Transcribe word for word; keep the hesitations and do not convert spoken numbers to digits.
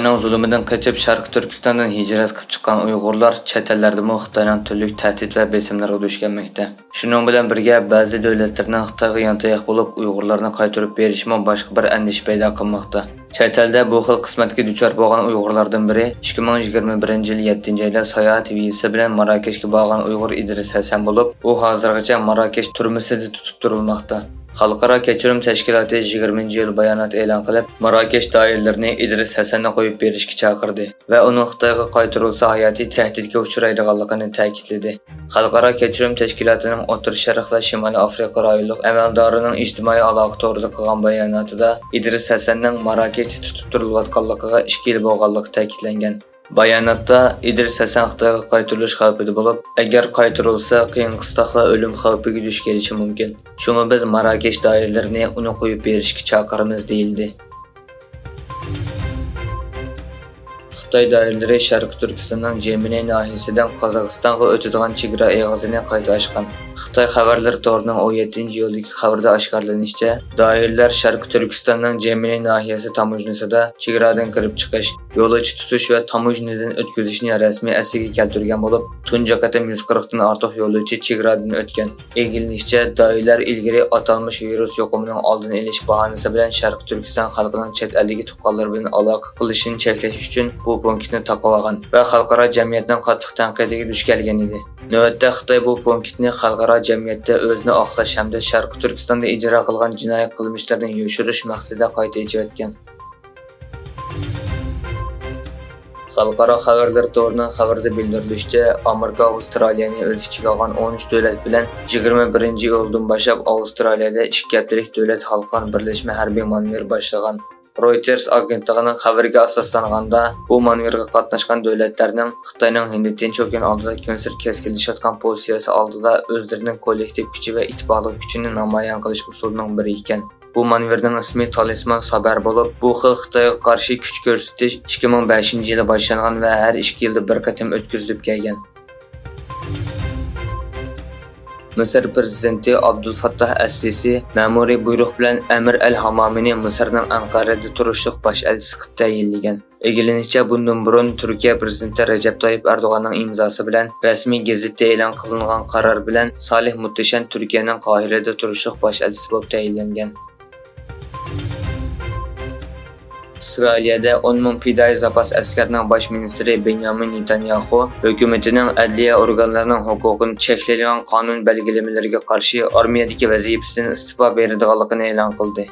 ئۇنىڭ زۇلۇمىدىن قېچىپ، شەرقىي تۈركىستاندىن ھىجرەت قىلىپ چىققان ئۇيغۇرلار چەت ئەللەردىمۇ خىتاينىڭ تۈرلۈك تەھدىت ۋە بېسىملىرىغا دۇچ كەلمەكتە. شۇنىڭ بىلەن بىرگە، بەزى دۆلەتلەرنىڭ خىتايغا يانتاياق بولۇپ، ئۇيغۇرلارنى قايتۇرۇپ بېرىشىمۇ باشقا بىر ئەندىشە پەيدا قىلماقتا. چەت ئەلدە بۇ خىل قىسمەتكە دۇچار بولغان ئۇيغۇرلاردىن بىرى ئىككى مىڭ يىگىرمە بىرىنچى يىل يەتتىنچى ئايدا ساياھەت ۋىزىسى بىلەن ماراكەشكە بارغان ئۇيغۇر ئىدرىس ھەسەن بولۇپ، ئۇ ھازىرغىچە ماراكەش تۈرمىسىدە تۇتۇپ تۇرۇلماقتا. خەلقئارا كەچۈرۈم تەشكىلاتى يىگىرمىنچى ئىيۇل بايانات ئېلان قىلىپ، ماراكەش دائىرىلىرىنى ئىدرىس ھەسەننى قويۇپ بېرىشكە چاقىردى ۋە ئۇنىڭ خىتايغا قايتۇرۇلسا ھاياتىي تەھدىتكە ئۇچرايدىغانلىقىنى تەكىتلىدى. خەلقئارا كەچۈرۈم تەشكىلاتىنىڭ ئوتتۇرا شەرق ۋە شىمالىي ئافرىقا رايونلۇق ئەمەلدارىنىڭ ئىجتىمائىي ئالاقە تورىدا قىلغان باياناتىدا ئىدرىس ھەسەننىڭ ماراكەشتە تۇتۇپ تۇرۇلۇۋاتقانلىقىغا ئىككى يىل بولغانلىقى تەكىتلەنگەن. باياناتتا ئىدرىس ھەسەن خىتايغا قايتۇرۇلۇش خەۋپىدە بولۇپ، ئەگەر قايتۇرۇلسا، قىيىن قىستاق ۋە ئۆلۈم خەۋپىگە دۇچ كېلىشى مۇمكىن. شۇڭا بىز ماراكەش دائىرىلىرىنى ئۇنى قويۇپ بېرىشكە چاقىرىمىز، دېيىلدى. خىتاي دائىرىلىرى شەرقىي تۈركىستاننىڭ جېمىنەي ناھىيەسىدىن قازاقىستانغا ئۆتىدىغان چېگرا ئېغىزىنى قايتا ئاچقان. خىتاي خەۋەرلىرى تورىنىڭ ئون يەتتىنچى ئىيۇلدىكى خەۋىرىدە ئاشكارىلىنىشىچە، دائىرىلەر شەرقىي تۈركىستاننىڭ جېمىنەي ناھىيەسى تاموژنىسىدا چېگرادىن كىرىپ چىقىش، يولۇچى تۇتۇش ۋە تاموژنىدىن ئۆتكۈزۈشنى رەسمىي ئەسلىگە كەلتۈرگەن بولۇپ، تۇنجى قېتىم يۈز قىرىقتىن ئارتۇق يولۇچى چېگرادىن ئۆتكەن. ئىگىلىنىشىچە، دائىرىلەر ئىلگىرى ئاتالمىش ۋىرۇس يۇقۇمىنىڭ ئالدىنى ئېلىش باھانىسى بىلەن شەرقىي تۈركىستان خەلقىنىڭ چەت ئەلدىكى تۇغقانلىرى بىلەن ئالاقە قىلىشىنى چەكلەش ئۈچۈن بۇ پونكىتنى تاقىۋالغان ۋە خەلقئارا جەمئىيەتنىڭ قاتتىق تەنقىدىگە دۇچ كەلگەن ئىدى. نۆۋەتتە خىتاي بۇ پونكىتنى خەلقئارا جەمئىيەتتە ئۆزىنى ئاقلاش ھەمدە شەرقىي تۈركىستاندا ئىجرا قىلغان جىنايى قىلمىشلىرىنى يوشۇرۇش مەقسىتىدە قايتا ئېچىۋەتكەن. خەلقئارا خەۋەرلىرى تورىنىڭ خەۋىرىدە بىلدۈرۈلۈشىچە، ئامېرىكا ئاۋسترالىيەنى ئۆز ئىچىگە ئالغان ئون ئۈچ دۆلەت بىلەن يىگىرمە بىرىنچى ئىيۇلدىن باشلاپ ئاۋسترالىيەدە ئىككى ھەپتىلىك دۆلەت خەلقئارا بىرلەشمە ھەربىي مانېۋىر باشلىغان. رويتېرس ئاگېنتلىقىنىڭ خەۋىرىگە ئاساسلانغاندا، بۇ مانېۋىرغا قاتناشقان دۆلەتلەرنىڭ خىتاينىڭ ھىندى تىنچ ئوكيان ئالدىدا كۈنسېرى كەسكىنلىشىۋاتقان پوزىتسىيەسى ئالدىدا ئۆزلىرىنىڭ كوللېكتىپ كۈچى ۋە ئىتتىپاقلىق كۈچىنى نامايان قىلىش ئۇسۇلىنىڭ بىرى ئىكەن. بۇ مانېۋىرنىڭ ئىسمى تالىسمان سابەر بولۇپ، بۇ خىل خىتايغا قارشى كۈچ كۆرسىتىش ئىككى مىڭ بەشىنچى يىلى باشلانغان ۋە ھەر ئىككى يىلدا بىر قېتىم ئۆتكۈزۈلۈپ كەلگەن. مىسىر پىرېزىدېنتى ئابدۇلفاتتاھ ئەسسىسى مەمۇرىي بۇيرۇق بىلەن ئەمىر ئەل ھامامىنى مىسىرنىڭ ئەنقەرەدە تۇرۇشلۇق باش ئەلچىسى قىلىپ تەيىنلىگەن. ئىگىلىنىشىچە، بۇندىن بۇرۇن تۈركىيە پىرېزىدېنتى رەجەپ تايىپ ئەردوغاننىڭ ئىمزاسى بىلەن رەسمىي گېزىتتە ئېلان قىلىنغان قارار بىلەن سالىھ مۇتتىشەن تۈركىيەنىڭ قاھىرەدە تۇرۇشلۇق باش ئەلچىسى بولۇپ تەيىنلەنگەن. ئىسرائىلىيەدە ئون مىڭ پىدائىي زاپاس ئەسكەرنىڭ باش مىنىستىرى بېنيامىن نېتانياخۇ ھۆكۈمىتىنىڭ، ئەدلىيە ئورگانلىرىنىڭ ھوقۇقىنى چەكلەيدىغان قانۇن بەلگىلىمىلىرىگە قارشى ئارمىيەدىكى ۋەزىپىسىدىن ئىستېپا بېرىدىغانلىقىنى ئېلان قىلدى.